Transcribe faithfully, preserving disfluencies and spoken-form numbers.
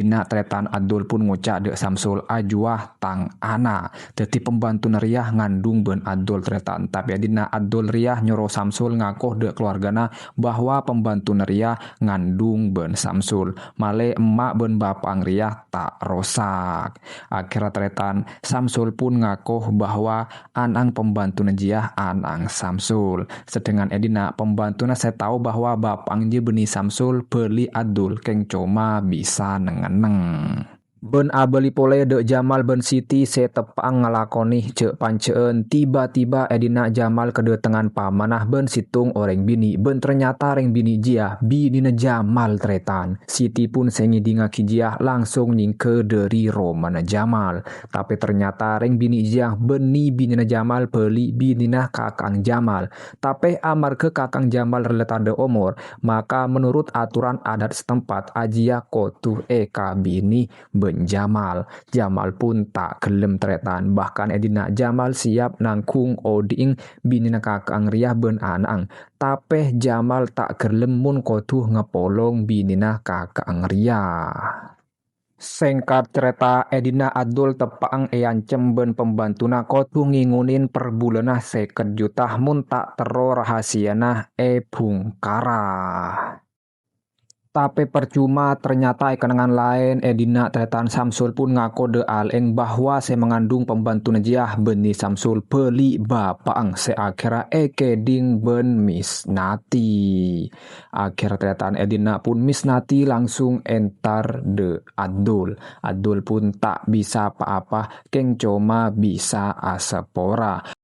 Èdinna tarètan Adul pun ngoca' dâ' Samsul, "Ajuwâ tang ana'." Dâddhi pembantuna rèya ngandung bân Adul tarètan. Tapè èdinna Adul rèya nyoro Samsul ngako dâ' kalowargana bahwa pembantuna rèya ngandung bân Samsul. Malè emma' bân bapa'na rèya ta' rosak. Akhèrra tarètan Samsul pun ngako bahwa ana'na pembantuna jiyâ ana'na Samsul. Sedangkan èdinna pembantuna sè tao bahwa bapa'na jiyâ bânnè Samsul bâli Adul kèng coma bisa neng-enneng. Bân abâli polè dâ' Jamal bân Siti sè teppa'na ngalakonè jâ'-panjâ'ân, tiba-tiba èdinna Jamal kadâtengan pamanna bân sèttong orèng binè', bân ternyata rèng binè' jiyâ binèna Jamal tarètan. Siti pun sè ngèdingngaghi jiyâ langsung nyèngghâ dâri romana Jamal. Tapè ternyata rèng binè' jiyâ bânnè binèna Jamal bâli binèna kaka'na Jamal. Tapè amarghâ kaka'na Jamal rèla tadâ' omor, maka menurut aturan adat setempat, ajiyâ kodhu èkabinè bân Jamal. Jamal pun ta' ghellem tarètan, bahkan èdinna Jamal siap nangghung odi'na binèna kaka'na rèya bân ana'na. Tapè Jamal ta' ghellem mon kodhu ngapolong binèna kaka'na rèya. Sèngkat carèta, èdinna Adul teppa'na èancem bân pembantuna kodhu ngèngonè per bulânna sèket juta mon ta' terro rahasiyana èbhungkara. Tapè parcoma, ternyata è kennengngan laèn, èdinna tarètan Samsul pun ngako dâ' alè'na bahwa sè mangandung pembantuna jiyâ bânnè Samsul bâli bapa'na sè akhèrra èkèdhing bân Misnati. Akhèrra tarètan èdinna pun Misnati langsung entar dâ' Adul. Adul pun ta' bisa pa-apa, kèng coma bisa asapora.